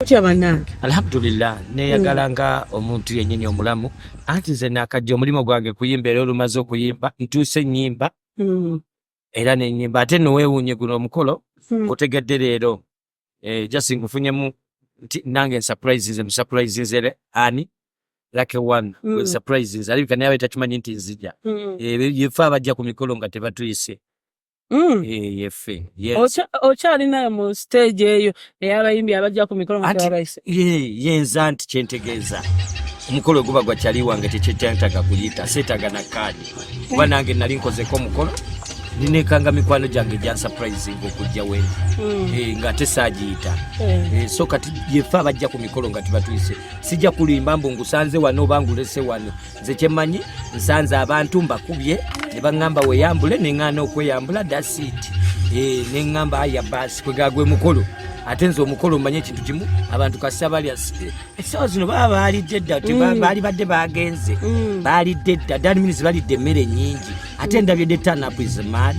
Otya bannange? Alhamdulillah, neyagala nga omuntu yennyini omulamu, anti nze nakajja omulimu gwange kuyimba, era olumaze okuyimba ntuuse ennyimba era nenyimba. Ate noweewuunye guno omukolo otegedde leero, just nkufunyemu nti nange nsurprise, nsurprise nze ani Lucky One surprise nze alabika naye abe takimanyi nti nzija. Yefe abajja ku mikolo nga tebatuyise. Yeffe, yes. Okyalinayo mu stage eyo ey'abayimbi abajja ku mikolo nga tebabayise? Ye yenza nti kyentegeeza omukolo guba gwa kyali wange, tekyetyantaga kuyita, seetaaga na kaadi, kuba nange nali nkozeko omukolo ninekanga mikwano gyange gyansurprising okujja wendi ng'ate saagiyita. So kati yefe abajja ku mikolo nga tebatuyise. Sijja kulimba mbu ngusanze wano oba ngulese wano. Nze kyemmanyi, nsanze abantu mbakubye ne baŋŋamba weyambule, neŋŋaana okweyambula, that's it. Neŋŋamba aya baasi kwegagwe mukolo. Ate nze omukolo mmanyi ekintu kimu, abantu kasita balya essaawa zino baba baalidde dda, baali badde bagenze, baalidde dda. That means balidde emmere nnyingi. Ate ndabye the turn up is mad,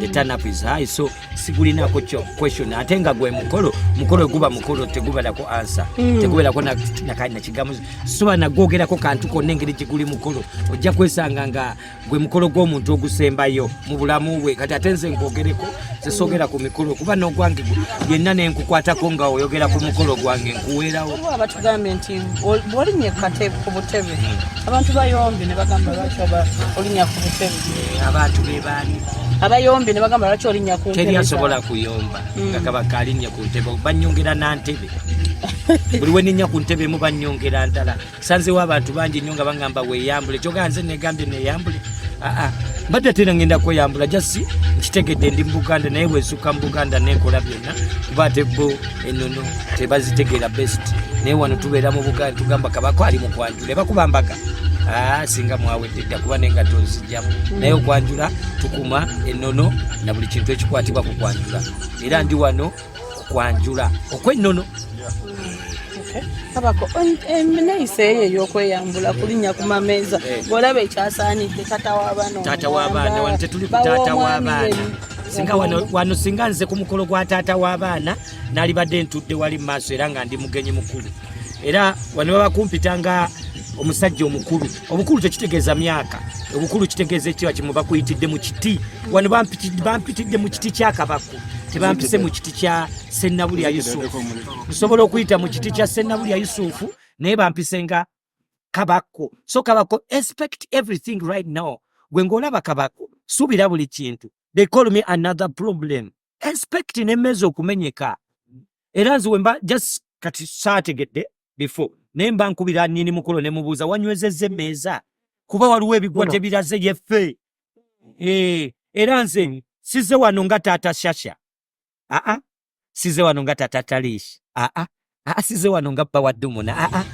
the turn up is high, so sigulinako kyo question. Ate nga gwe mukolo, mukolo guba mukolo, tegubeerako answer, tegubeerako na kigambo, soba nagwogerako kantu konna. Engeri gye guli mukolo, ojja kwesanga nga gwe mukolo gw'omuntu ogusembayo mu bulamu bwe. Kati ate nze nkwogereko, sesogera ku mikolo, kuba n'ogwange yenna nenkukwatako nga oyogera ku mukolo gwange, nkuweerawo. Waliwo abatugambye nti bw'olinnya kate ku butebe, abantu bayombye ne bagamba lwaki oba olinnya ku butebe. Abantu be baani? Abayombye ne bagamba lwaki olinnya ku Teri ntebe asobola zaabwe. kuyomba nga kabaka alinnya ku ntebe. Banyongera na ntebe. Buli we ninnya ku ntebe emu, banyongera ndala. Sanzewo abantu bangi nnyo nga baŋŋamba weeyambule, kyoga nze negambye neeyambule. Aa, mbadde tera ngenda kweyambula, just nkitegedde ndi mu Buganda, naye bwensukka mu Buganda nenkola byonna, kuba ate bo ennono tebazitegeera best. Naye wano tubeera mu Buganda, tugamba kabako ali mu kwanjula, ebakuba mbaga. Ah, singa mwawedde dda, kuba nengatto nzijjamu. Naye okwanjula tukuma ennono na buli kintu ekikwatibwa ku kwanjula, era ndi wano kwanjula okw'ennono. Kabako neeyisa eyo ey'okweyambula, kulinnya ku mameeza, bw'olaba ekyasaanidde taata w'abaana. Taata w'abaana, wano tetuli ku taata w'abaana. Singa wano singa nze ku mukolo gwa taata w'abaana nalibadde ntudde wali mu maaso, era nga ndi mugenyi mukulu. Era wano baba kumpita nga omusajja omukulu. Obukulu tekitegeeza myaka, obukulu kitegeeza ekiba kimu bakuyitidde mu kiti. Wano bampitidde mu kiti kya kabako, tebampise mu kiti kya Sennabulya Yusufu. Nsobola okuyita mu kiti kya Sennabulya Yusufu, naye bampise nga kabako. So kabako, expect everything right now. Gwe ng'olaba kabako, suubira buli kintu. They call me another problem, expect n'emmeeza okumenyeka. Era nze wemba just kati saategedde before, naye mba nkubira nnyini mukolo ne mubuuza wanywezezza emmeeza, kuba waliwo ebigwa tebiraze. Yeffe. Era nze size wano nga taata Shasha, aa, size wano nga taata Talish, aa, aa, size wano nga bba wa Dumuna, aa.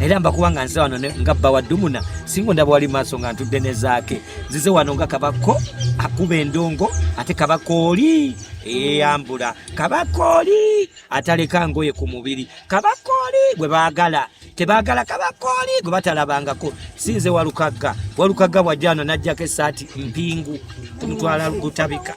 Era mbakuba nga nze wano nga bba wa Dumuna, singa ndaba wali maaso nga ntudde ne Zaake. Nzize wano nga kabako akuba endongo, ate kabako oli eyambula, kabako oli ataleka ngoye ku mubiri, kabako oli gwe baagala, tebaagala kabako oli gwe batalabangako. Sinze Walukagga. Walukagga bwajja wano n'ajjako essaati, mpingu tumutwala gutabika.